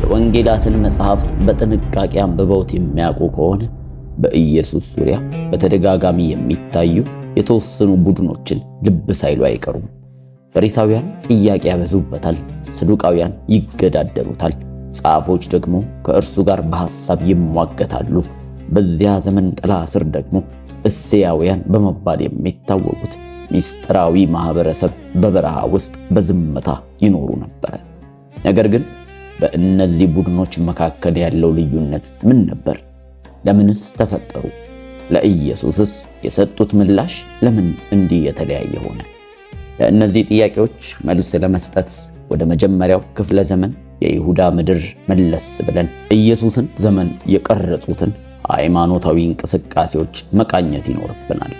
የወንጌላትን መጽሐፍት በጥንቃቄ አንብበውት የሚያውቁ ከሆነ በኢየሱስ ዙሪያ በተደጋጋሚ የሚታዩ የተወሰኑ ቡድኖችን ልብ ሳይሉ አይቀሩም። ፈሪሳውያን ጥያቄ ያበዙበታል፣ ሰዱቃውያን ይገዳደሩታል፣ ጻፎች ደግሞ ከእርሱ ጋር በሐሳብ ይሟገታሉ። በዚያ ዘመን ጥላ ስር ደግሞ እሴያውያን በመባል የሚታወቁት ሚስጥራዊ ማህበረሰብ በበረሃ ውስጥ በዝምታ ይኖሩ ነበር። ነገር ግን በእነዚህ ቡድኖች መካከል ያለው ልዩነት ምን ነበር? ለምንስ ተፈጠሩ? ለኢየሱስስ የሰጡት ምላሽ ለምን እንዲህ የተለያየ ሆነ? ለእነዚህ ጥያቄዎች መልስ ለመስጠት ወደ መጀመሪያው ክፍለ ዘመን የይሁዳ ምድር መለስ ብለን ኢየሱስን ዘመን የቀረጹትን ሃይማኖታዊ እንቅስቃሴዎች መቃኘት ይኖርብናል።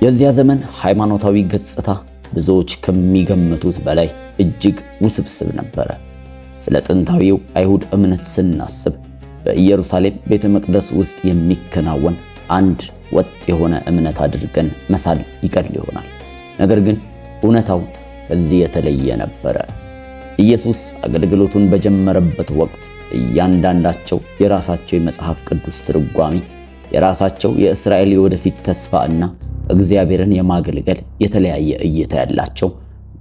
የዚያ ዘመን ሃይማኖታዊ ገጽታ ብዙዎች ከሚገምቱት በላይ እጅግ ውስብስብ ነበረ። ስለ ጥንታዊው አይሁድ እምነት ስናስብ በኢየሩሳሌም ቤተ መቅደስ ውስጥ የሚከናወን አንድ ወጥ የሆነ እምነት አድርገን መሳል ይቀል ይሆናል። ነገር ግን እውነታው ከዚህ የተለየ ነበረ። ኢየሱስ አገልግሎቱን በጀመረበት ወቅት እያንዳንዳቸው የራሳቸው የመጽሐፍ ቅዱስ ትርጓሜ፣ የራሳቸው የእስራኤል የወደፊት ተስፋ እና እግዚአብሔርን የማገልገል የተለያየ እይታ ያላቸው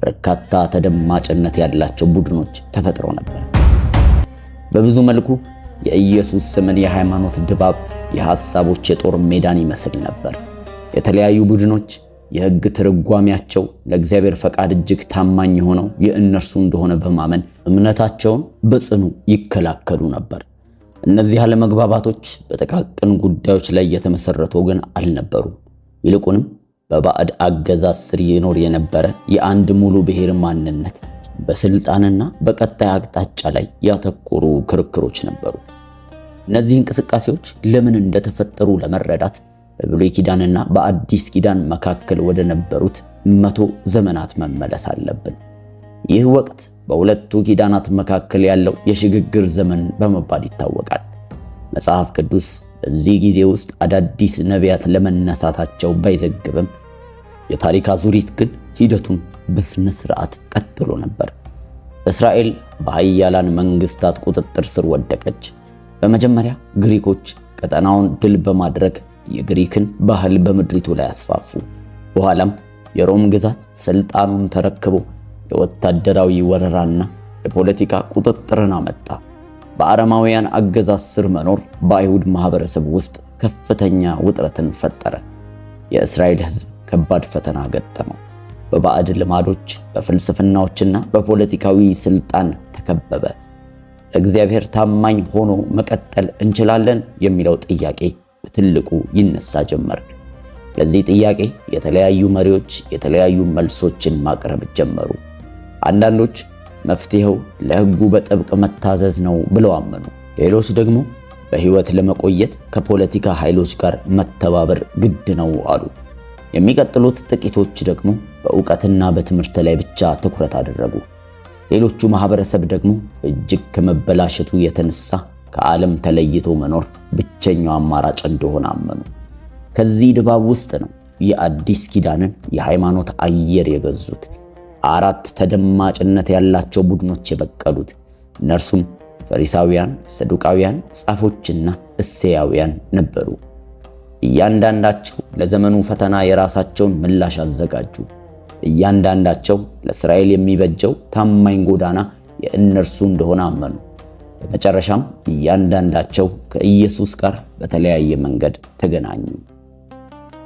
በርካታ ተደማጭነት ያላቸው ቡድኖች ተፈጥረው ነበር። በብዙ መልኩ የኢየሱስ ስምን የሃይማኖት ድባብ የሐሳቦች የጦር ሜዳን ይመስል ነበር። የተለያዩ ቡድኖች የሕግ ትርጓሜያቸው ለእግዚአብሔር ፈቃድ እጅግ ታማኝ የሆነው የእነርሱ እንደሆነ በማመን እምነታቸውን በጽኑ ይከላከሉ ነበር። እነዚህ አለመግባባቶች በጥቃቅን ጉዳዮች ላይ የተመሰረቱ ግን አልነበሩም። ይልቁንም በባዕድ አገዛዝ ስር ይኖር የነበረ የአንድ ሙሉ ብሔር ማንነት በስልጣንና በቀጣይ አቅጣጫ ላይ ያተኮሩ ክርክሮች ነበሩ። እነዚህ እንቅስቃሴዎች ለምን እንደተፈጠሩ ለመረዳት በብሉይ ኪዳንና በአዲስ ኪዳን መካከል ወደ ነበሩት 100 ዘመናት መመለስ አለብን። ይህ ወቅት በሁለቱ ኪዳናት መካከል ያለው የሽግግር ዘመን በመባል ይታወቃል። መጽሐፍ ቅዱስ በዚህ ጊዜ ውስጥ አዳዲስ ነቢያት ለመነሳታቸው ባይዘግብም የታሪክ አዙሪት ግን ሂደቱን በስነ ስርዓት ቀጥሎ ነበር። እስራኤል በኃያላን መንግስታት ቁጥጥር ስር ወደቀች። በመጀመሪያ ግሪኮች ቀጠናውን ድል በማድረግ የግሪክን ባህል በምድሪቱ ላይ አስፋፉ። በኋላም የሮም ግዛት ስልጣኑን ተረክቦ የወታደራዊ ወረራና የፖለቲካ ቁጥጥርን አመጣ። በአረማውያን አገዛዝ ስር መኖር በአይሁድ ማህበረሰብ ውስጥ ከፍተኛ ውጥረትን ፈጠረ። የእስራኤል ሕዝብ ከባድ ፈተና ገጠመው። በባዕድ ልማዶች፣ በፍልስፍናዎችና በፖለቲካዊ ስልጣን ተከበበ። ለእግዚአብሔር ታማኝ ሆኖ መቀጠል እንችላለን የሚለው ጥያቄ በትልቁ ይነሳ ጀመር። ለዚህ ጥያቄ የተለያዩ መሪዎች የተለያዩ መልሶችን ማቅረብ ጀመሩ። አንዳንዶች መፍትሄው ለሕጉ በጥብቅ መታዘዝ ነው ብለው አመኑ። ሌሎች ደግሞ በሕይወት ለመቆየት ከፖለቲካ ኃይሎች ጋር መተባበር ግድ ነው አሉ። የሚቀጥሉት ጥቂቶች ደግሞ በእውቀትና በትምህርት ላይ ብቻ ትኩረት አደረጉ። ሌሎቹ ማህበረሰብ ደግሞ እጅግ ከመበላሸቱ የተነሳ ከዓለም ተለይቶ መኖር ብቸኛው አማራጭ እንደሆነ አመኑ። ከዚህ ድባብ ውስጥ ነው የአዲስ ኪዳንን የሃይማኖት አየር የገዙት አራት ተደማጭነት ያላቸው ቡድኖች የበቀሉት። እነርሱም ፈሪሳውያን፣ ሰዱቃውያን፣ ጻፎችና እሴያውያን ነበሩ። እያንዳንዳቸው ለዘመኑ ፈተና የራሳቸውን ምላሽ አዘጋጁ። እያንዳንዳቸው ለእስራኤል የሚበጀው ታማኝ ጎዳና የእነርሱ እንደሆነ አመኑ። በመጨረሻም እያንዳንዳቸው ከኢየሱስ ጋር በተለያየ መንገድ ተገናኙ።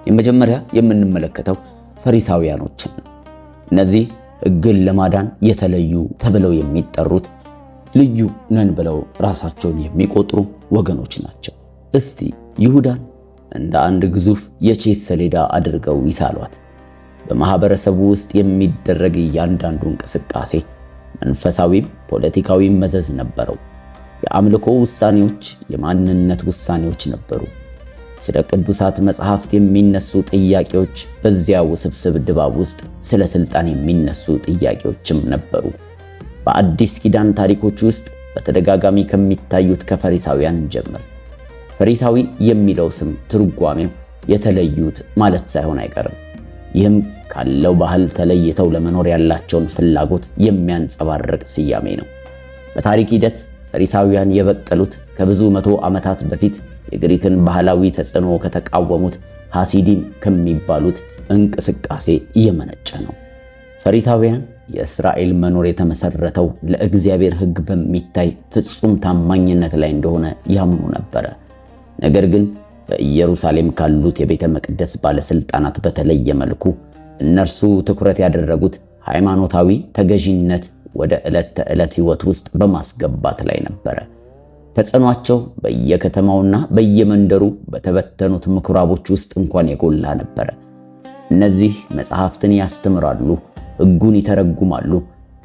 የመጀመሪያ የምንመለከተው ፈሪሳውያኖችን ነው። እነዚህ ሕግን ለማዳን የተለዩ ተብለው የሚጠሩት ልዩ ነን ብለው ራሳቸውን የሚቆጥሩ ወገኖች ናቸው። እስቲ ይሁዳን እንደ አንድ ግዙፍ የቼስ ሰሌዳ አድርገው ይሳሏት። በማህበረሰቡ ውስጥ የሚደረግ እያንዳንዱ እንቅስቃሴ መንፈሳዊም ፖለቲካዊም መዘዝ ነበረው። የአምልኮ ውሳኔዎች የማንነት ውሳኔዎች ነበሩ። ስለ ቅዱሳት መጽሐፍት የሚነሱ ጥያቄዎች በዚያ ውስብስብ ድባብ ውስጥ ስለ ስልጣን የሚነሱ ጥያቄዎችም ነበሩ። በአዲስ ኪዳን ታሪኮች ውስጥ በተደጋጋሚ ከሚታዩት ከፈሪሳውያን ጀምር። ፈሪሳዊ የሚለው ስም ትርጓሜው የተለዩት ማለት ሳይሆን አይቀርም። ይህም ካለው ባህል ተለይተው ለመኖር ያላቸውን ፍላጎት የሚያንጸባርቅ ስያሜ ነው። በታሪክ ሂደት ፈሪሳውያን የበቀሉት ከብዙ መቶ ዓመታት በፊት የግሪክን ባህላዊ ተጽዕኖ ከተቃወሙት ሐሲዲም ከሚባሉት እንቅስቃሴ እየመነጨ ነው። ፈሪሳውያን የእስራኤል መኖር የተመሰረተው ለእግዚአብሔር ሕግ በሚታይ ፍጹም ታማኝነት ላይ እንደሆነ ያምኑ ነበረ። ነገር ግን በኢየሩሳሌም ካሉት የቤተ መቅደስ ባለስልጣናት በተለየ መልኩ እነርሱ ትኩረት ያደረጉት ሃይማኖታዊ ተገዢነት ወደ ዕለት ተዕለት ሕይወት ውስጥ በማስገባት ላይ ነበረ። ተጽዕኗቸው በየከተማውና በየመንደሩ በተበተኑት ምኩራቦች ውስጥ እንኳን የጎላ ነበረ። እነዚህ መጽሐፍትን ያስተምራሉ፣ ሕጉን ይተረጉማሉ፣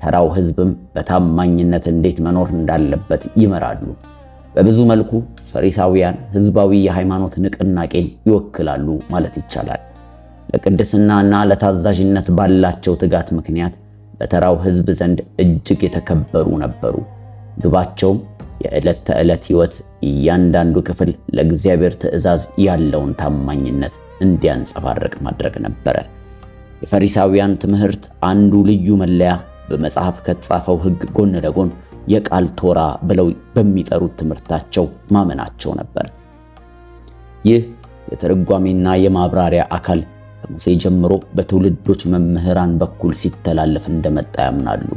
ተራው ሕዝብም በታማኝነት እንዴት መኖር እንዳለበት ይመራሉ። በብዙ መልኩ ፈሪሳውያን ሕዝባዊ የሃይማኖት ንቅናቄን ይወክላሉ ማለት ይቻላል። ለቅድስናና ለታዛዥነት ባላቸው ትጋት ምክንያት በተራው ሕዝብ ዘንድ እጅግ የተከበሩ ነበሩ። ግባቸውም የዕለት ተዕለት ሕይወት እያንዳንዱ ክፍል ለእግዚአብሔር ትእዛዝ ያለውን ታማኝነት እንዲያንጸባርቅ ማድረግ ነበረ። የፈሪሳውያን ትምህርት አንዱ ልዩ መለያ በመጽሐፍ ከተጻፈው ሕግ ጎን ለጎን የቃል ቶራ ብለው በሚጠሩት ትምህርታቸው ማመናቸው ነበር። ይህ የትርጓሜና የማብራሪያ አካል ከሙሴ ጀምሮ በትውልዶች መምህራን በኩል ሲተላለፍ እንደመጣ ያምናሉ።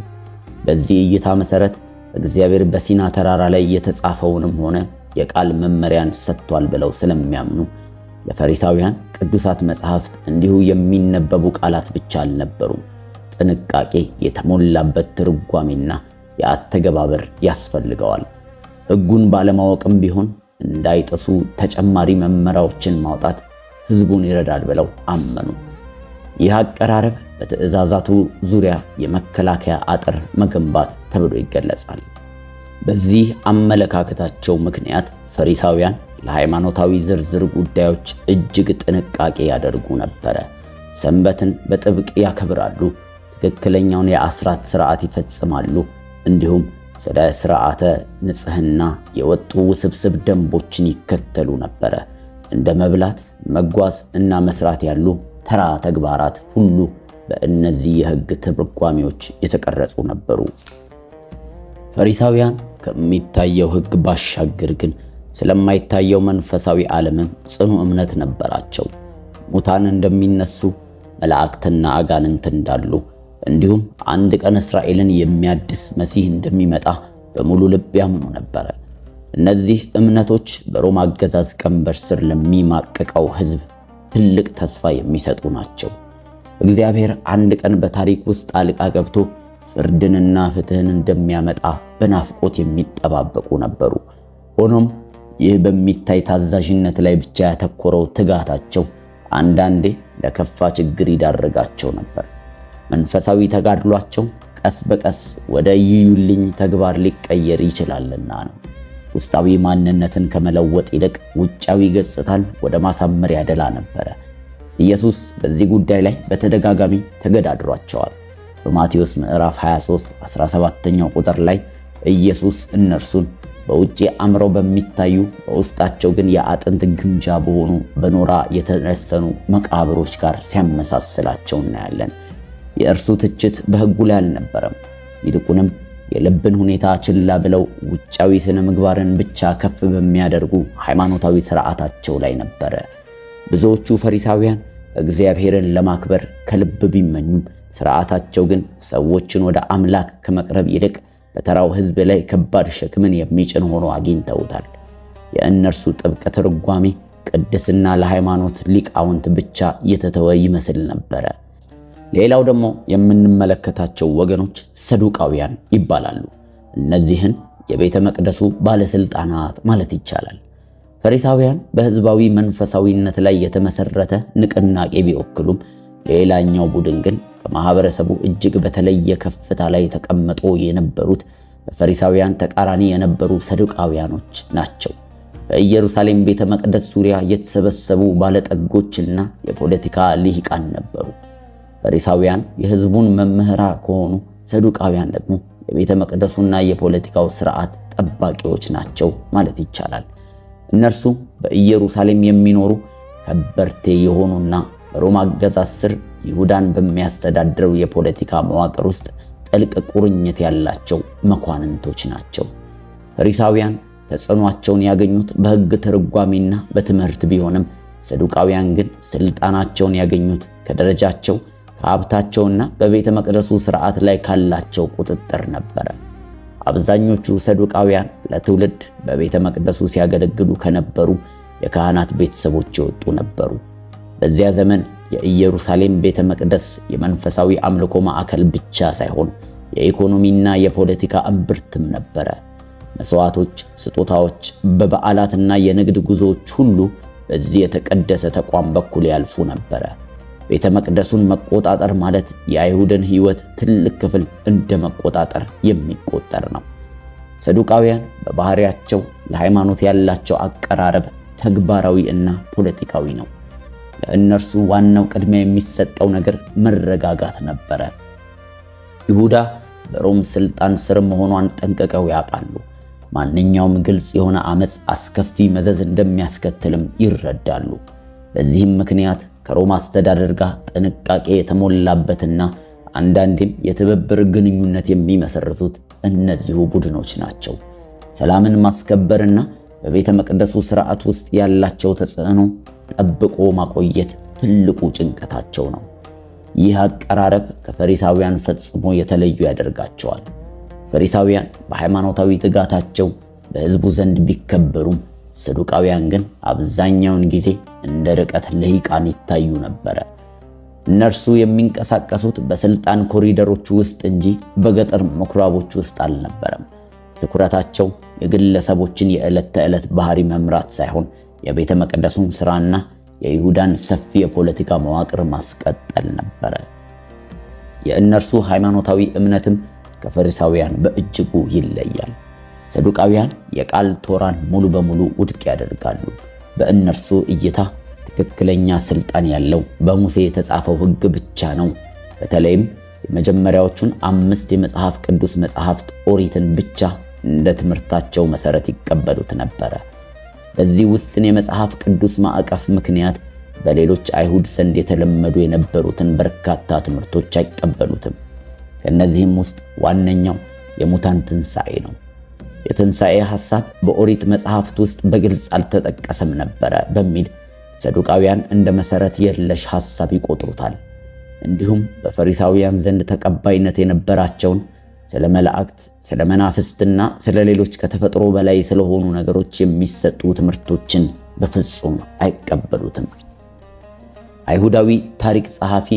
በዚህ እይታ መሰረት እግዚአብሔር በሲና ተራራ ላይ የተጻፈውንም ሆነ የቃል መመሪያን ሰጥቷል ብለው ስለሚያምኑ ለፈሪሳውያን ቅዱሳት መጻሕፍት እንዲሁ የሚነበቡ ቃላት ብቻ አልነበሩም። ጥንቃቄ የተሞላበት ትርጓሜና የአተገባበር ያስፈልገዋል። ሕጉን ባለማወቅም ቢሆን እንዳይጥሱ ተጨማሪ መመሪያዎችን ማውጣት ሕዝቡን ይረዳል ብለው አመኑ። ይህ አቀራረብ በትእዛዛቱ ዙሪያ የመከላከያ አጥር መገንባት ተብሎ ይገለጻል። በዚህ አመለካከታቸው ምክንያት ፈሪሳውያን ለሃይማኖታዊ ዝርዝር ጉዳዮች እጅግ ጥንቃቄ ያደርጉ ነበረ። ሰንበትን በጥብቅ ያከብራሉ፣ ትክክለኛውን የአስራት ሥርዓት ይፈጽማሉ፣ እንዲሁም ስለ ሥርዓተ ንጽሕና የወጡ ውስብስብ ደንቦችን ይከተሉ ነበረ። እንደ መብላት፣ መጓዝ እና መስራት ያሉ ተራ ተግባራት ሁሉ በእነዚህ የሕግ ትርጓሜዎች የተቀረጹ ነበሩ። ፈሪሳውያን ከሚታየው ሕግ ባሻገር ግን ስለማይታየው መንፈሳዊ ዓለምም ጽኑ እምነት ነበራቸው። ሙታን እንደሚነሱ፣ መላእክትና አጋንንት እንዳሉ፣ እንዲሁም አንድ ቀን እስራኤልን የሚያድስ መሲህ እንደሚመጣ በሙሉ ልብ ያምኑ ነበረ። እነዚህ እምነቶች በሮማ አገዛዝ ቀንበር ስር ለሚማቅቀው ሕዝብ ትልቅ ተስፋ የሚሰጡ ናቸው። እግዚአብሔር አንድ ቀን በታሪክ ውስጥ ጣልቃ ገብቶ ፍርድንና ፍትህን እንደሚያመጣ በናፍቆት የሚጠባበቁ ነበሩ። ሆኖም ይህ በሚታይ ታዛዥነት ላይ ብቻ ያተኮረው ትጋታቸው አንዳንዴ ለከፋ ችግር ይዳርጋቸው ነበር። መንፈሳዊ ተጋድሏቸው ቀስ በቀስ ወደ ይዩልኝ ተግባር ሊቀየር ይችላልና ነው። ውስጣዊ ማንነትን ከመለወጥ ይልቅ ውጫዊ ገጽታን ወደ ማሳመር ያደላ ነበረ። ኢየሱስ በዚህ ጉዳይ ላይ በተደጋጋሚ ተገዳድሯቸዋል። በማቴዎስ ምዕራፍ 23 17ኛው ቁጥር ላይ ኢየሱስ እነርሱን በውጪ አምረው በሚታዩ በውስጣቸው ግን የአጥንት ግምጃ በሆኑ በኖራ የተለሰኑ መቃብሮች ጋር ሲያመሳስላቸው እናያለን። የእርሱ ትችት በሕጉ ላይ አልነበረም። ይልቁንም የልብን ሁኔታ ችላ ብለው ውጫዊ ስነ ምግባርን ብቻ ከፍ በሚያደርጉ ሃይማኖታዊ ስርዓታቸው ላይ ነበረ። ብዙዎቹ ፈሪሳውያን እግዚአብሔርን ለማክበር ከልብ ቢመኙም ስርዓታቸው ግን ሰዎችን ወደ አምላክ ከመቅረብ ይልቅ በተራው ሕዝብ ላይ ከባድ ሸክምን የሚጭን ሆኖ አግኝተውታል። የእነርሱ ጥብቅ ትርጓሜ ቅድስና ለሃይማኖት ሊቃውንት ብቻ የተተወ ይመስል ነበረ። ሌላው ደግሞ የምንመለከታቸው ወገኖች ሰዱቃውያን ይባላሉ። እነዚህን የቤተ መቅደሱ ባለስልጣናት ማለት ይቻላል። ፈሪሳውያን በሕዝባዊ መንፈሳዊነት ላይ የተመሰረተ ንቅናቄ ቢወክሉም ሌላኛው ቡድን ግን ከማህበረሰቡ እጅግ በተለየ ከፍታ ላይ ተቀምጦ የነበሩት በፈሪሳውያን ተቃራኒ የነበሩ ሰዱቃውያኖች ናቸው። በኢየሩሳሌም ቤተ መቅደስ ዙሪያ የተሰበሰቡ ባለጠጎችና የፖለቲካ ልሂቃን ነበሩ። ፈሪሳውያን የሕዝቡን መምህራ ከሆኑ፣ ሰዱቃውያን ደግሞ የቤተ መቅደሱና የፖለቲካው ስርዓት ጠባቂዎች ናቸው ማለት ይቻላል። እነርሱ በኢየሩሳሌም የሚኖሩ ከበርቴ የሆኑና በሮማ አገዛዝ ስር ይሁዳን በሚያስተዳድረው የፖለቲካ መዋቅር ውስጥ ጥልቅ ቁርኝት ያላቸው መኳንንቶች ናቸው። ፈሪሳውያን ተጽዕኗቸውን ያገኙት በሕግ ትርጓሜና በትምህርት ቢሆንም ሰዱቃውያን ግን ስልጣናቸውን ያገኙት ከደረጃቸው፣ ከሀብታቸውና በቤተ መቅደሱ ሥርዓት ላይ ካላቸው ቁጥጥር ነበረ። አብዛኞቹ ሰዱቃውያን ለትውልድ በቤተ መቅደሱ ሲያገለግሉ ከነበሩ የካህናት ቤተሰቦች የወጡ ነበሩ። በዚያ ዘመን የኢየሩሳሌም ቤተ መቅደስ የመንፈሳዊ አምልኮ ማዕከል ብቻ ሳይሆን የኢኮኖሚና የፖለቲካ እምብርትም ነበረ። መስዋዕቶች፣ ስጦታዎች፣ በበዓላትና የንግድ ጉዞዎች ሁሉ በዚህ የተቀደሰ ተቋም በኩል ያልፉ ነበረ። ቤተ መቅደሱን መቆጣጠር ማለት የአይሁድን ሕይወት ትልቅ ክፍል እንደ መቆጣጠር የሚቆጠር ነው። ሰዱቃውያን በባህሪያቸው ለሃይማኖት ያላቸው አቀራረብ ተግባራዊ እና ፖለቲካዊ ነው። ለእነርሱ ዋናው ቅድሚያ የሚሰጠው ነገር መረጋጋት ነበረ። ይሁዳ በሮም ስልጣን ስር መሆኗን ጠንቅቀው ያውቃሉ። ማንኛውም ግልጽ የሆነ አመፅ አስከፊ መዘዝ እንደሚያስከትልም ይረዳሉ። በዚህም ምክንያት ከሮም አስተዳደር ጋር ጥንቃቄ የተሞላበትና አንዳንዴም የትብብር ግንኙነት የሚመሰርቱት እነዚሁ ቡድኖች ናቸው። ሰላምን ማስከበርና በቤተ መቅደሱ ሥርዓት ውስጥ ያላቸው ተጽዕኖ ጠብቆ ማቆየት ትልቁ ጭንቀታቸው ነው። ይህ አቀራረብ ከፈሪሳውያን ፈጽሞ የተለዩ ያደርጋቸዋል። ፈሪሳውያን በሃይማኖታዊ ትጋታቸው በሕዝቡ ዘንድ ቢከበሩም ሰዱቃውያን ግን አብዛኛውን ጊዜ እንደ ርቀት ልሂቃን ይታዩ ነበረ። እነርሱ የሚንቀሳቀሱት በስልጣን ኮሪደሮች ውስጥ እንጂ በገጠር ምኩራቦች ውስጥ አልነበረም። ትኩረታቸው የግለሰቦችን የዕለት ተዕለት ባህሪ መምራት ሳይሆን የቤተ መቅደሱን ሥራና የይሁዳን ሰፊ የፖለቲካ መዋቅር ማስቀጠል ነበረ። የእነርሱ ሃይማኖታዊ እምነትም ከፈሪሳውያን በእጅጉ ይለያል። ሰዱቃውያን የቃል ቶራን ሙሉ በሙሉ ውድቅ ያደርጋሉ። በእነርሱ እይታ ትክክለኛ ስልጣን ያለው በሙሴ የተጻፈው ሕግ ብቻ ነው። በተለይም የመጀመሪያዎቹን 5 የመጽሐፍ ቅዱስ መጽሐፍት ኦሪትን ብቻ እንደ ትምህርታቸው መሰረት ይቀበሉት ነበረ። በዚህ ውስን የመጽሐፍ ቅዱስ ማዕቀፍ ምክንያት በሌሎች አይሁድ ዘንድ የተለመዱ የነበሩትን በርካታ ትምህርቶች አይቀበሉትም። ከእነዚህም ውስጥ ዋነኛው የሙታን ትንሣኤ ነው። የትንሣኤ ሐሳብ በኦሪት መጽሐፍት ውስጥ በግልጽ አልተጠቀሰም ነበረ በሚል ሰዱቃውያን እንደ መሰረት የለሽ ሐሳብ ይቆጥሩታል። እንዲሁም በፈሪሳውያን ዘንድ ተቀባይነት የነበራቸውን ስለ መላእክት፣ ስለ መናፍስትና ስለ ሌሎች ከተፈጥሮ በላይ ስለሆኑ ነገሮች የሚሰጡ ትምህርቶችን በፍጹም አይቀበሉትም። አይሁዳዊ ታሪክ ጸሐፊ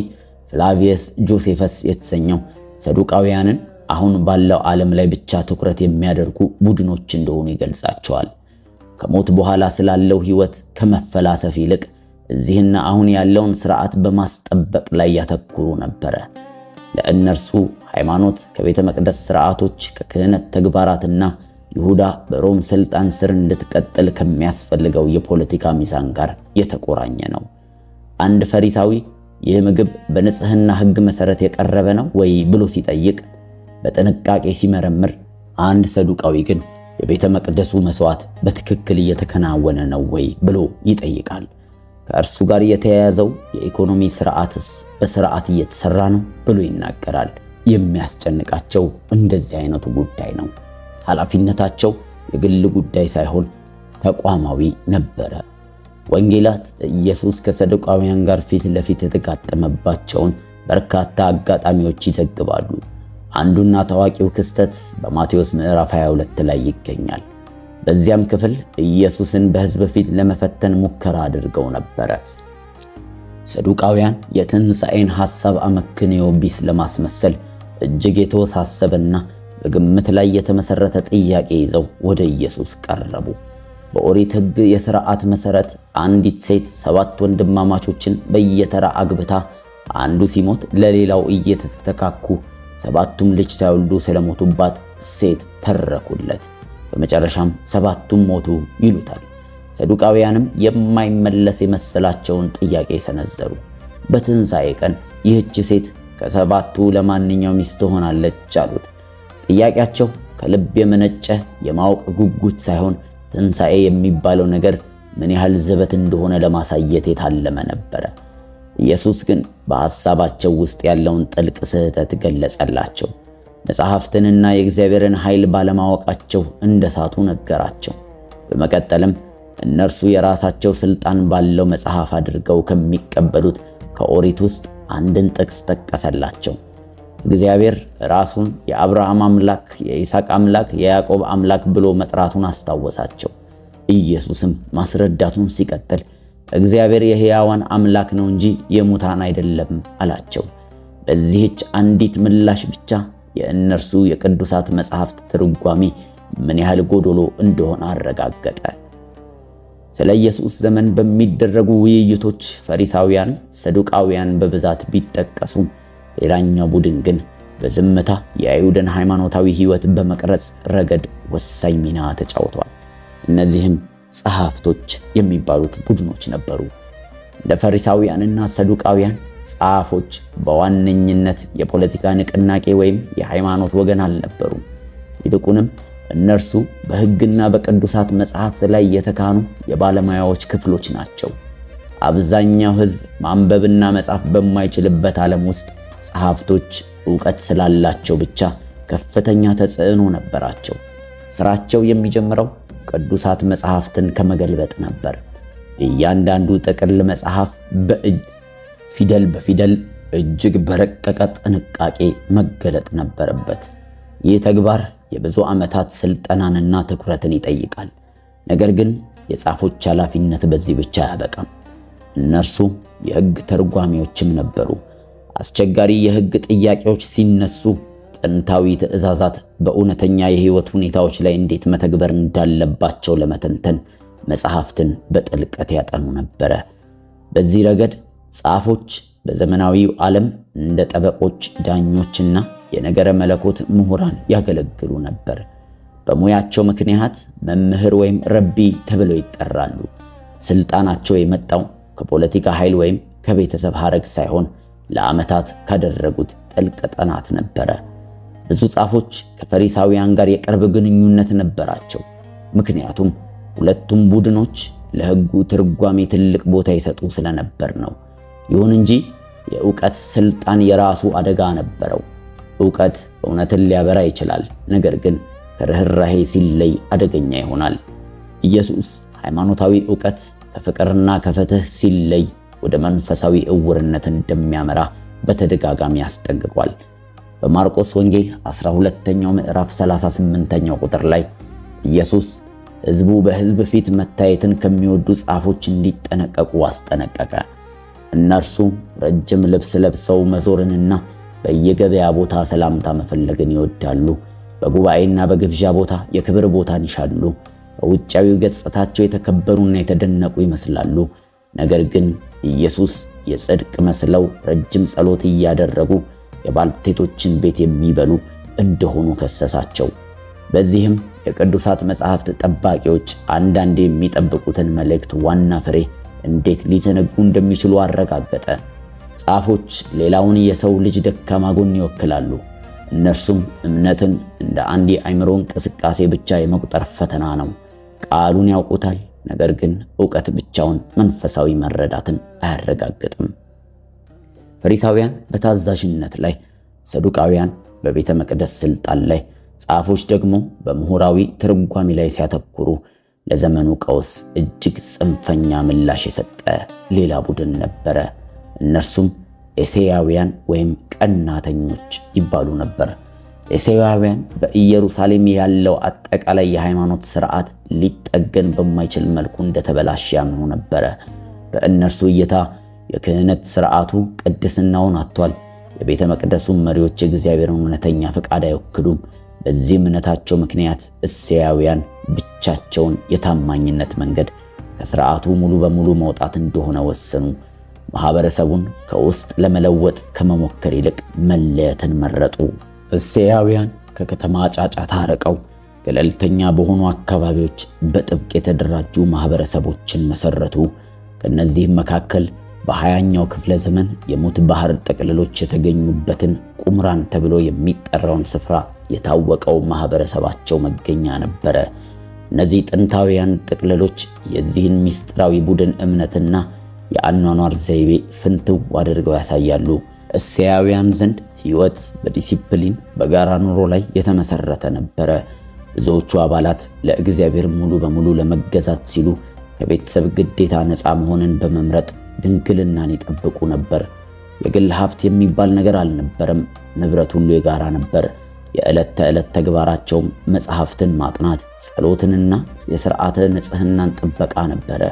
ፍላቪየስ ጆሴፈስ የተሰኘው ሰዱቃውያንን አሁን ባለው ዓለም ላይ ብቻ ትኩረት የሚያደርጉ ቡድኖች እንደሆኑ ይገልጻቸዋል። ከሞት በኋላ ስላለው ሕይወት ከመፈላሰፍ ይልቅ እዚህና አሁን ያለውን ስርዓት በማስጠበቅ ላይ ያተኩሩ ነበረ። ለእነርሱ ሃይማኖት ከቤተ መቅደስ ስርዓቶች፣ ከክህነት ተግባራትና ይሁዳ በሮም ስልጣን ስር እንድትቀጥል ከሚያስፈልገው የፖለቲካ ሚዛን ጋር የተቆራኘ ነው። አንድ ፈሪሳዊ ይህ ምግብ በንጽህና ሕግ መሰረት የቀረበ ነው ወይ ብሎ ሲጠይቅ በጥንቃቄ ሲመረምር፣ አንድ ሰዱቃዊ ግን የቤተ መቅደሱ መስዋዕት በትክክል እየተከናወነ ነው ወይ ብሎ ይጠይቃል። ከእርሱ ጋር የተያያዘው የኢኮኖሚ ስርዓትስ በስርዓት እየተሰራ ነው ብሎ ይናገራል። የሚያስጨንቃቸው እንደዚህ አይነቱ ጉዳይ ነው። ኃላፊነታቸው የግል ጉዳይ ሳይሆን ተቋማዊ ነበረ። ወንጌላት ኢየሱስ ከሰዱቃውያን ጋር ፊት ለፊት የተጋጠመባቸውን በርካታ አጋጣሚዎች ይዘግባሉ። አንዱና ታዋቂው ክስተት በማቴዎስ ምዕራፍ 22 ላይ ይገኛል። በዚያም ክፍል ኢየሱስን በሕዝብ ፊት ለመፈተን ሙከራ አድርገው ነበረ። ሰዱቃውያን የትንሣኤን ሐሳብ አመክንዮ ቢስ ለማስመሰል እጅግ የተወሳሰበና በግምት ላይ የተመሰረተ ጥያቄ ይዘው ወደ ኢየሱስ ቀረቡ። በኦሪት ሕግ የሥርዓት መሠረት አንዲት ሴት 7 ወንድማማቾችን በየተራ አግብታ አንዱ ሲሞት ለሌላው እየተተካኩ 7ቱም ልጅ ሳይወልዱ ስለሞቱባት ሴት ተረኩለት። በመጨረሻም 7ቱም ሞቱ ይሉታል። ሰዱቃውያንም የማይመለስ የመሰላቸውን ጥያቄ ሰነዘሩ። በትንሣኤ ቀን ይህች ሴት ከ7ቱ ለማንኛው ሚስት ትሆናለች አሉት። ጥያቄያቸው ከልብ የመነጨ የማወቅ ጉጉት ሳይሆን ትንሣኤ የሚባለው ነገር ምን ያህል ዘበት እንደሆነ ለማሳየት የታለመ ነበረ። ኢየሱስ ግን በሐሳባቸው ውስጥ ያለውን ጥልቅ ስህተት ገለጸላቸው። መጽሐፍትንና የእግዚአብሔርን ኃይል ባለማወቃቸው እንደሳቱ ነገራቸው። በመቀጠልም እነርሱ የራሳቸው ስልጣን ባለው መጽሐፍ አድርገው ከሚቀበሉት ከኦሪት ውስጥ አንድን ጥቅስ ጠቀሰላቸው። እግዚአብሔር ራሱን የአብርሃም አምላክ፣ የይስሐቅ አምላክ፣ የያዕቆብ አምላክ ብሎ መጥራቱን አስታወሳቸው። ኢየሱስም ማስረዳቱን ሲቀጥል እግዚአብሔር የሕያዋን አምላክ ነው እንጂ የሙታን አይደለም አላቸው። በዚህች አንዲት ምላሽ ብቻ የእነርሱ የቅዱሳት መጽሐፍት ትርጓሜ ምን ያህል ጎዶሎ እንደሆነ አረጋገጠ። ስለ ኢየሱስ ዘመን በሚደረጉ ውይይቶች ፈሪሳውያን፣ ሰዱቃውያን በብዛት ቢጠቀሱም ሌላኛው ቡድን ግን በዝምታ የአይሁድን ሃይማኖታዊ ሕይወት በመቅረጽ ረገድ ወሳኝ ሚና ተጫውቷል። እነዚህም ጸሐፍቶች የሚባሉት ቡድኖች ነበሩ። እንደ ፈሪሳውያንና ሰዱቃውያን ጸሐፎች በዋነኝነት የፖለቲካ ንቅናቄ ወይም የሃይማኖት ወገን አልነበሩም። ይልቁንም እነርሱ በሕግና በቅዱሳት መጽሐፍት ላይ የተካኑ የባለሙያዎች ክፍሎች ናቸው። አብዛኛው ሕዝብ ማንበብና መጻፍ በማይችልበት ዓለም ውስጥ ጸሐፍቶች ዕውቀት ስላላቸው ብቻ ከፍተኛ ተጽዕኖ ነበራቸው። ስራቸው የሚጀምረው ቅዱሳት መጽሐፍትን ከመገልበጥ ነበር። እያንዳንዱ ጥቅል መጽሐፍ በእጅ ፊደል በፊደል እጅግ በረቀቀ ጥንቃቄ መገለጥ ነበረበት። ይህ ተግባር የብዙ ዓመታት ስልጠናንና ትኩረትን ይጠይቃል። ነገር ግን የጻፎች ኃላፊነት በዚህ ብቻ አያበቃም። እነርሱ የሕግ ተርጓሚዎችም ነበሩ። አስቸጋሪ የሕግ ጥያቄዎች ሲነሱ ጥንታዊ ትዕዛዛት በእውነተኛ የሕይወት ሁኔታዎች ላይ እንዴት መተግበር እንዳለባቸው ለመተንተን መጽሐፍትን በጥልቀት ያጠኑ ነበረ። በዚህ ረገድ ጻፎች በዘመናዊው ዓለም እንደ ጠበቆች፣ ዳኞችና የነገረ መለኮት ምሁራን ያገለግሉ ነበር። በሙያቸው ምክንያት መምህር ወይም ረቢ ተብለው ይጠራሉ። ስልጣናቸው የመጣው ከፖለቲካ ኃይል ወይም ከቤተሰብ ሐረግ ሳይሆን ለዓመታት ካደረጉት ጥልቅ ጥናት ነበረ። ብዙ ጻፎች ከፈሪሳውያን ጋር የቅርብ ግንኙነት ነበራቸው። ምክንያቱም ሁለቱም ቡድኖች ለሕጉ ትርጓሜ ትልቅ ቦታ ይሰጡ ስለነበር ነው። ይሁን እንጂ የእውቀት ስልጣን የራሱ አደጋ ነበረው። እውቀት እውነትን ሊያበራ ይችላል፣ ነገር ግን ከርኅራሄ ሲለይ አደገኛ ይሆናል። ኢየሱስ ሃይማኖታዊ እውቀት ከፍቅርና ከፍትህ ሲለይ ወደ መንፈሳዊ እውርነት እንደሚያመራ በተደጋጋሚ አስጠንቅቋል። በማርቆስ ወንጌል 12ኛው ምዕራፍ 38ኛው ቁጥር ላይ ኢየሱስ ሕዝቡ በሕዝብ ፊት መታየትን ከሚወዱ ጻፎች እንዲጠነቀቁ አስጠነቀቀ። እነርሱ ረጅም ልብስ ለብሰው መዞርንና በየገበያ ቦታ ሰላምታ መፈለግን ይወዳሉ። በጉባኤና በግብዣ ቦታ የክብር ቦታን ይሻሉ። በውጫዊው ገጽታቸው የተከበሩና የተደነቁ ይመስላሉ። ነገር ግን ኢየሱስ የጽድቅ መስለው ረጅም ጸሎት እያደረጉ የባልቴቶችን ቤት የሚበሉ እንደሆኑ ከሰሳቸው። በዚህም የቅዱሳት መጻሕፍት ጠባቂዎች አንዳንዴ የሚጠብቁትን መልእክት ዋና ፍሬ እንዴት ሊዘነጉ እንደሚችሉ አረጋገጠ። ጻፎች ሌላውን የሰው ልጅ ደካማ ጎን ይወክላሉ። እነርሱም እምነትን እንደ አንድ የአእምሮ እንቅስቃሴ ብቻ የመቁጠር ፈተና ነው። ቃሉን ያውቁታል፣ ነገር ግን ዕውቀት ብቻውን መንፈሳዊ መረዳትን አያረጋግጥም። ፈሪሳውያን በታዛዥነት ላይ፣ ሰዱቃውያን በቤተ መቅደስ ስልጣን ላይ፣ ጻፎች ደግሞ በምሁራዊ ትርጓሜ ላይ ሲያተኩሩ ለዘመኑ ቀውስ እጅግ ጽንፈኛ ምላሽ የሰጠ ሌላ ቡድን ነበረ። እነርሱም ኤሴያውያን ወይም ቀናተኞች ይባሉ ነበር። ኤሴያውያን በኢየሩሳሌም ያለው አጠቃላይ የሃይማኖት ስርዓት ሊጠገን በማይችል መልኩ እንደተበላሸ ያምኑ ነበረ። በእነርሱ እይታ የክህነት ስርዓቱ ቅድስናውን አጥቷል። የቤተ መቅደሱ መሪዎች የእግዚአብሔርን እውነተኛ ፈቃድ አይወክሉም። በዚህ እምነታቸው ምክንያት እሴያውያን ብቻቸውን የታማኝነት መንገድ ከስርዓቱ ሙሉ በሙሉ መውጣት እንደሆነ ወሰኑ። ማህበረሰቡን ከውስጥ ለመለወጥ ከመሞከር ይልቅ መለየትን መረጡ። እሴያውያን ከከተማ ጫጫታ ርቀው ገለልተኛ በሆኑ አካባቢዎች በጥብቅ የተደራጁ ማህበረሰቦችን መሰረቱ። ከነዚህም መካከል በ20ኛው ክፍለ ዘመን የሙት ባህር ጥቅልሎች የተገኙበትን ቁምራን ተብሎ የሚጠራውን ስፍራ የታወቀው ማህበረሰባቸው መገኛ ነበረ። እነዚህ ጥንታውያን ጥቅልሎች የዚህን ምስጢራዊ ቡድን እምነትና የአኗኗር ዘይቤ ፍንትው አድርገው ያሳያሉ። እስያውያን ዘንድ ሕይወት በዲሲፕሊን በጋራ ኑሮ ላይ የተመሰረተ ነበረ። ብዙዎቹ አባላት ለእግዚአብሔር ሙሉ በሙሉ ለመገዛት ሲሉ ከቤተሰብ ግዴታ ነፃ መሆንን በመምረጥ ድንግልናን ይጠብቁ ነበር። የግል ሀብት የሚባል ነገር አልነበረም። ንብረት ሁሉ የጋራ ነበር። የዕለት ተዕለት ተግባራቸውም መጽሐፍትን ማጥናት፣ ጸሎትንና የሥርዓተ ንጽህናን ጥበቃ ነበረ።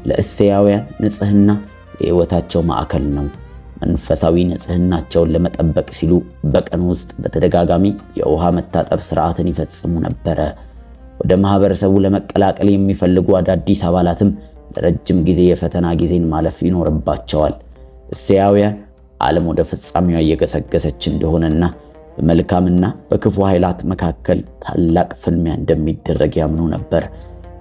ለእስያውያን ንጽህና የሕይወታቸው ማዕከል ነው። መንፈሳዊ ንጽህናቸውን ለመጠበቅ ሲሉ በቀን ውስጥ በተደጋጋሚ የውሃ መታጠብ ሥርዓትን ይፈጽሙ ነበረ። ወደ ማህበረሰቡ ለመቀላቀል የሚፈልጉ አዳዲስ አባላትም ለረጅም ጊዜ የፈተና ጊዜን ማለፍ ይኖርባቸዋል። እስያውያን ዓለም ወደ ፍጻሜዋ እየገሰገሰች እንደሆነና በመልካምና በክፉ ኃይላት መካከል ታላቅ ፍልሚያ እንደሚደረግ ያምኑ ነበር።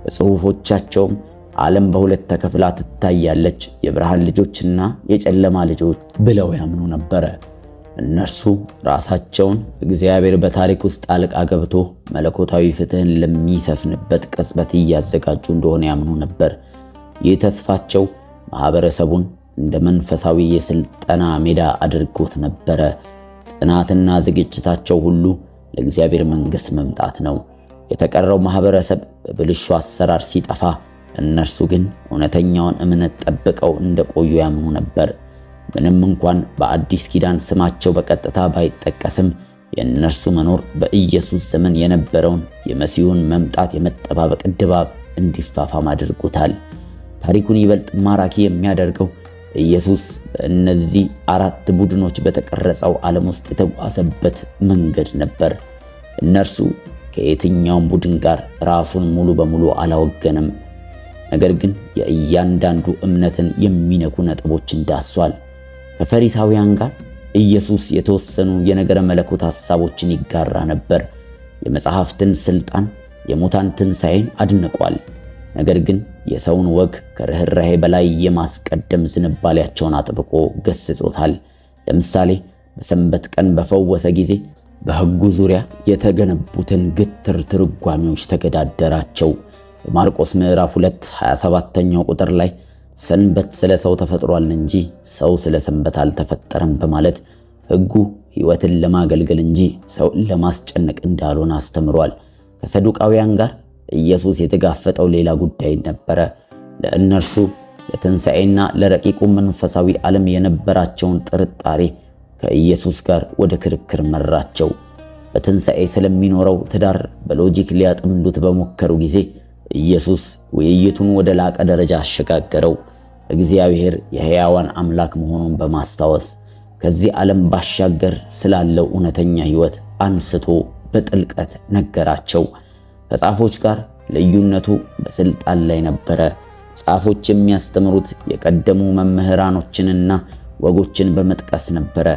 በጽሑፎቻቸውም ዓለም በሁለት ተከፍላ ትታያለች፣ የብርሃን ልጆችና የጨለማ ልጆች ብለው ያምኑ ነበረ። እነርሱ ራሳቸውን እግዚአብሔር በታሪክ ውስጥ ጣልቃ ገብቶ መለኮታዊ ፍትሕን ለሚሰፍንበት ቅጽበት እያዘጋጁ እንደሆነ ያምኑ ነበር። ይህ ተስፋቸው ማህበረሰቡን እንደ መንፈሳዊ የስልጠና ሜዳ አድርጎት ነበረ። ጥናትና ዝግጅታቸው ሁሉ ለእግዚአብሔር መንግሥት መምጣት ነው። የተቀረው ማህበረሰብ በብልሹ አሰራር ሲጠፋ፣ እነርሱ ግን እውነተኛውን እምነት ጠብቀው እንደቆዩ ያምኑ ነበር። ምንም እንኳን በአዲስ ኪዳን ስማቸው በቀጥታ ባይጠቀስም፣ የእነርሱ መኖር በኢየሱስ ዘመን የነበረውን የመሲሁን መምጣት የመጠባበቅ ድባብ እንዲፋፋም አድርጎታል። ታሪኩን ይበልጥ ማራኪ የሚያደርገው ኢየሱስ በእነዚህ አራት ቡድኖች በተቀረጸው ዓለም ውስጥ የተጓዘበት መንገድ ነበር። እነርሱ ከየትኛውም ቡድን ጋር ራሱን ሙሉ በሙሉ አላወገንም። ነገር ግን የእያንዳንዱ እምነትን የሚነኩ ነጥቦችን ዳሷል። ከፈሪሳውያን ጋር ኢየሱስ የተወሰኑ የነገረ መለኮት ሐሳቦችን ይጋራ ነበር። የመጽሐፍትን ስልጣን፣ የሙታን ትንሣኤን አድንቋል። ነገር ግን የሰውን ወግ ከርኅራኄ በላይ የማስቀደም ዝንባሌያቸውን አጥብቆ ገስጾታል። ለምሳሌ በሰንበት ቀን በፈወሰ ጊዜ በሕጉ ዙሪያ የተገነቡትን ግትር ትርጓሜዎች ተገዳደራቸው። በማርቆስ ምዕራፍ 2 27ኛው ቁጥር ላይ ሰንበት ስለ ሰው ተፈጥሯል እንጂ ሰው ስለ ሰንበት አልተፈጠረም በማለት ሕጉ ሕይወትን ለማገልገል እንጂ ሰውን ለማስጨነቅ እንዳልሆነ አስተምሯል። ከሰዱቃውያን ጋር ኢየሱስ የተጋፈጠው ሌላ ጉዳይ ነበረ። ለእነርሱ ለትንሣኤና ለረቂቁ መንፈሳዊ ዓለም የነበራቸውን ጥርጣሬ ከኢየሱስ ጋር ወደ ክርክር መራቸው። በትንሣኤ ስለሚኖረው ትዳር በሎጂክ ሊያጠምዱት በሞከሩ ጊዜ ኢየሱስ ውይይቱን ወደ ላቀ ደረጃ አሸጋገረው። እግዚአብሔር የሕያዋን አምላክ መሆኑን በማስታወስ ከዚህ ዓለም ባሻገር ስላለው እውነተኛ ሕይወት አንስቶ በጥልቀት ነገራቸው። ከጻፎች ጋር ልዩነቱ በስልጣን ላይ ነበረ። ጻፎች የሚያስተምሩት የቀደሙ መምህራኖችንና ወጎችን በመጥቀስ ነበረ።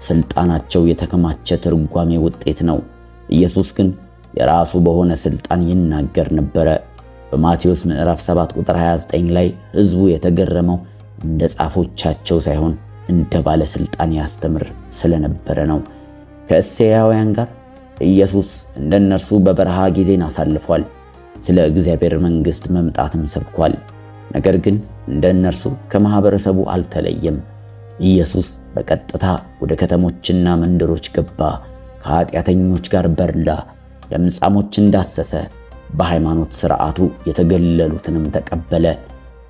ስልጣናቸው የተከማቸ ትርጓሜ ውጤት ነው። ኢየሱስ ግን የራሱ በሆነ ስልጣን ይናገር ነበረ። በማቴዎስ ምዕራፍ 7 ቁጥር 29 ላይ ሕዝቡ የተገረመው እንደ ጻፎቻቸው ሳይሆን እንደ ባለስልጣን ያስተምር ስለነበረ ነው። ከእሴያውያን ጋር ኢየሱስ እንደ እነርሱ በበረሃ ጊዜን አሳልፏል። ስለ እግዚአብሔር መንግሥት መምጣትም ሰብኳል። ነገር ግን እንደ እነርሱ ከማህበረሰቡ አልተለየም። ኢየሱስ በቀጥታ ወደ ከተሞችና መንደሮች ገባ። ከኃጢአተኞች ጋር በላ፣ ለምጻሞችን ዳሰሰ፣ በሃይማኖት ሥርዓቱ የተገለሉትንም ተቀበለ።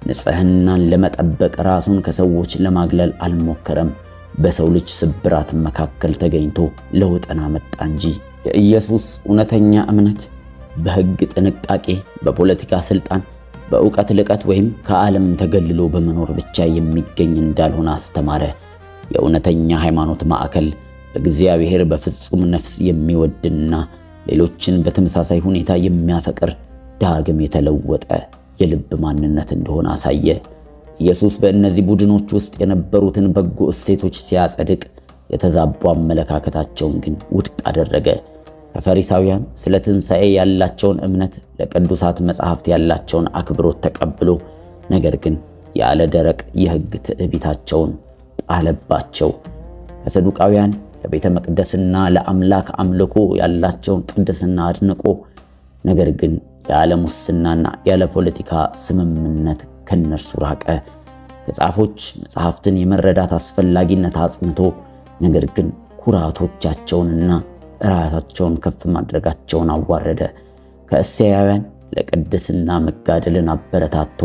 ንጽሕናን ለመጠበቅ ራሱን ከሰዎች ለማግለል አልሞከረም። በሰው ልጅ ስብራት መካከል ተገኝቶ ለውጥን አመጣ እንጂ። የኢየሱስ እውነተኛ እምነት በሕግ ጥንቃቄ፣ በፖለቲካ ስልጣን፣ በእውቀት ልቀት ወይም ከዓለም ተገልሎ በመኖር ብቻ የሚገኝ እንዳልሆነ አስተማረ። የእውነተኛ ሃይማኖት ማዕከል እግዚአብሔር በፍጹም ነፍስ የሚወድና ሌሎችን በተመሳሳይ ሁኔታ የሚያፈቅር ዳግም የተለወጠ የልብ ማንነት እንደሆነ አሳየ። ኢየሱስ በእነዚህ ቡድኖች ውስጥ የነበሩትን በጎ እሴቶች ሲያጸድቅ፣ የተዛቡ አመለካከታቸውን ግን ውድቅ አደረገ። ከፈሪሳውያን ስለ ትንሣኤ ያላቸውን እምነት፣ ለቅዱሳት መጻሕፍት ያላቸውን አክብሮት ተቀብሎ፣ ነገር ግን ያለ ደረቅ የሕግ ትዕቢታቸውን ጣለባቸው። ከሰዱቃውያን ለቤተ መቅደስና ለአምላክ አምልኮ ያላቸውን ቅድስና አድንቆ፣ ነገር ግን ያለ ሙስናና ያለ ፖለቲካ ስምምነት ከነርሱ ራቀ። ከጻፎች መጽሐፍትን የመረዳት አስፈላጊነት አጽንቶ፣ ነገር ግን ኩራቶቻቸውንና ራሳቸውን ከፍ ማድረጋቸውን አዋረደ። ከእስያውያን ለቅድስና መጋደልን አበረታቶ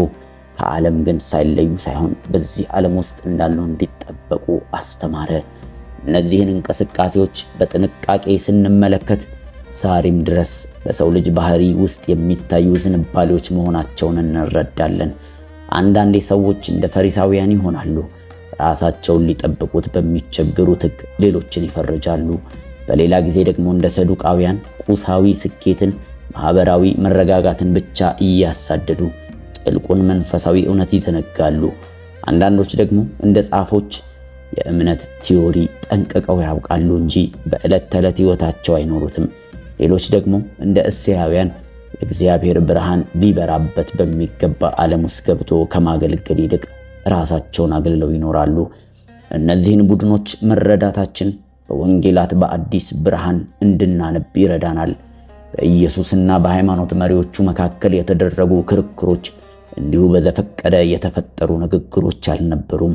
ከዓለም ግን ሳይለዩ ሳይሆን በዚህ ዓለም ውስጥ እንዳሉ እንዲጠበቁ አስተማረ። እነዚህን እንቅስቃሴዎች በጥንቃቄ ስንመለከት ዛሬም ድረስ በሰው ልጅ ባህሪ ውስጥ የሚታዩ ዝንባሌዎች መሆናቸውን እንረዳለን። አንዳንዴ ሰዎች እንደ ፈሪሳውያን ይሆናሉ። ራሳቸውን ሊጠብቁት በሚቸግሩት ሕግ ሌሎችን ይፈርጃሉ። በሌላ ጊዜ ደግሞ እንደ ሰዱቃውያን ቁሳዊ ስኬትን፣ ማህበራዊ መረጋጋትን ብቻ እያሳደዱ ጥልቁን መንፈሳዊ እውነት ይዘነጋሉ። አንዳንዶች ደግሞ እንደ ጻፎች የእምነት ቲዮሪ ጠንቅቀው ያውቃሉ እንጂ በዕለት ተዕለት ሕይወታቸው አይኖሩትም። ሌሎች ደግሞ እንደ እስያውያን የእግዚአብሔር ብርሃን ሊበራበት በሚገባ ዓለም ውስጥ ገብቶ ከማገልገል ይልቅ ራሳቸውን አግልለው ይኖራሉ። እነዚህን ቡድኖች መረዳታችን በወንጌላት በአዲስ ብርሃን እንድናነብ ይረዳናል። በኢየሱስና በሃይማኖት መሪዎቹ መካከል የተደረጉ ክርክሮች እንዲሁ በዘፈቀደ የተፈጠሩ ንግግሮች አልነበሩም።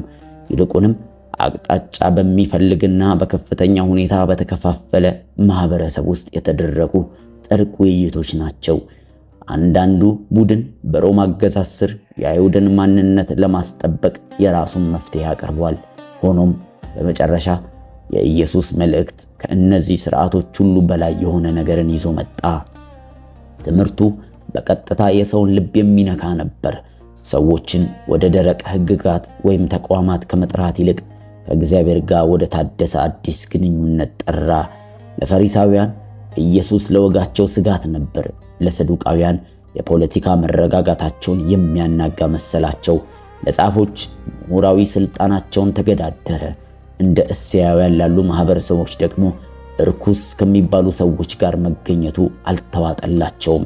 ይልቁንም አቅጣጫ በሚፈልግና በከፍተኛ ሁኔታ በተከፋፈለ ማህበረሰብ ውስጥ የተደረጉ ጥልቅ ውይይቶች ናቸው። አንዳንዱ ቡድን በሮማ አገዛዝ ስር የአይሁድን ማንነት ለማስጠበቅ የራሱን መፍትሄ አቅርቧል። ሆኖም በመጨረሻ የኢየሱስ መልእክት ከእነዚህ ስርዓቶች ሁሉ በላይ የሆነ ነገርን ይዞ መጣ። ትምህርቱ በቀጥታ የሰውን ልብ የሚነካ ነበር። ሰዎችን ወደ ደረቅ ሕግጋት ወይም ተቋማት ከመጥራት ይልቅ ከእግዚአብሔር ጋር ወደ ታደሰ አዲስ ግንኙነት ጠራ። ለፈሪሳውያን ኢየሱስ ለወጋቸው ስጋት ነበር። ለሰዱቃውያን የፖለቲካ መረጋጋታቸውን የሚያናጋ መሰላቸው። ለጻፎች ምሁራዊ ስልጣናቸውን ተገዳደረ። እንደ እስያውያን ላሉ ማህበረሰቦች ደግሞ እርኩስ ከሚባሉ ሰዎች ጋር መገኘቱ አልተዋጠላቸውም።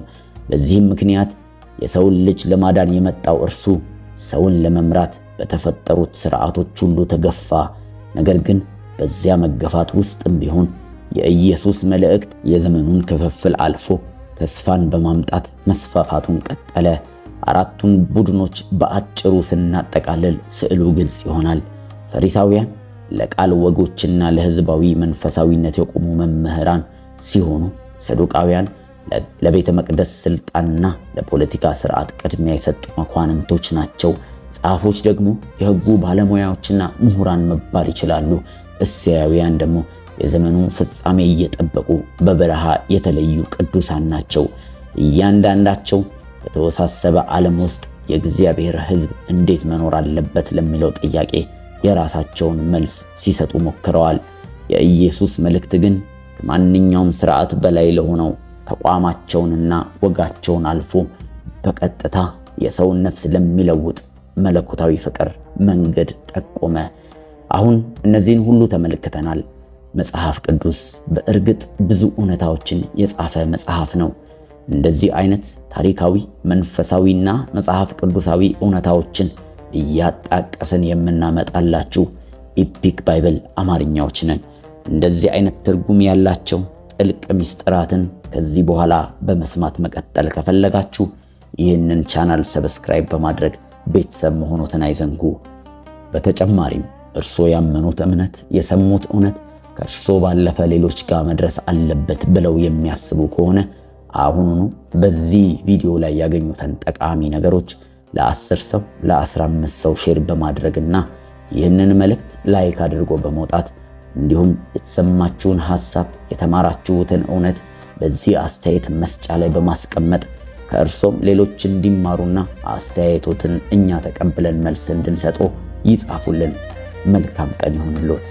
በዚህም ምክንያት የሰውን ልጅ ለማዳን የመጣው እርሱ ሰውን ለመምራት በተፈጠሩት ስርዓቶች ሁሉ ተገፋ። ነገር ግን በዚያ መገፋት ውስጥም ቢሆን የኢየሱስ መልእክት የዘመኑን ክፍፍል አልፎ ተስፋን በማምጣት መስፋፋቱን ቀጠለ። አራቱን ቡድኖች በአጭሩ ስናጠቃልል ስዕሉ ግልጽ ይሆናል። ፈሪሳውያን ለቃል ወጎችና ለሕዝባዊ መንፈሳዊነት የቆሙ መምህራን ሲሆኑ፣ ሰዱቃውያን ለቤተ መቅደስ ስልጣንና ለፖለቲካ ስርዓት ቅድሚያ የሰጡ መኳንንቶች ናቸው። ጻፎች ደግሞ የሕጉ ባለሙያዎችና ምሁራን መባል ይችላሉ። እስያውያን ደግሞ የዘመኑ ፍጻሜ እየጠበቁ በበረሃ የተለዩ ቅዱሳን ናቸው። እያንዳንዳቸው በተወሳሰበ ዓለም ውስጥ የእግዚአብሔር ሕዝብ እንዴት መኖር አለበት ለሚለው ጥያቄ የራሳቸውን መልስ ሲሰጡ ሞክረዋል። የኢየሱስ መልእክት ግን ከማንኛውም ስርዓት በላይ ለሆነው ተቋማቸውንና ወጋቸውን አልፎ በቀጥታ የሰውን ነፍስ ለሚለውጥ መለኮታዊ ፍቅር መንገድ ጠቆመ። አሁን እነዚህን ሁሉ ተመልክተናል። መጽሐፍ ቅዱስ በእርግጥ ብዙ እውነታዎችን የጻፈ መጽሐፍ ነው። እንደዚህ አይነት ታሪካዊ፣ መንፈሳዊና መጽሐፍ ቅዱሳዊ እውነታዎችን እያጣቀስን የምናመጣላችሁ Epic Bible አማርኛዎች ነን። እንደዚህ አይነት ትርጉም ያላቸው ጥልቅ ሚስጥራትን ከዚህ በኋላ በመስማት መቀጠል ከፈለጋችሁ ይህንን channel subscribe በማድረግ ቤተሰብ መሆኖትን አይዘንጉ። በተጨማሪም እርሶ ያመኑት እምነት፣ የሰሙት እውነት ከእርሶ ባለፈ ሌሎች ጋር መድረስ አለበት ብለው የሚያስቡ ከሆነ አሁኑኑ በዚህ ቪዲዮ ላይ ያገኙትን ጠቃሚ ነገሮች ለ10 ሰው፣ ለ15 ሰው share በማድረግና ይህንን መልእክት like አድርጎ በመውጣት እንዲሁም የተሰማችሁን ሐሳብ፣ የተማራችሁትን እውነት በዚህ አስተያየት መስጫ ላይ በማስቀመጥ ከእርሶም ሌሎች እንዲማሩና አስተያየቶትን እኛ ተቀብለን መልስ እንድንሰጦ ይጻፉልን። መልካም ቀን ይሁንልዎት።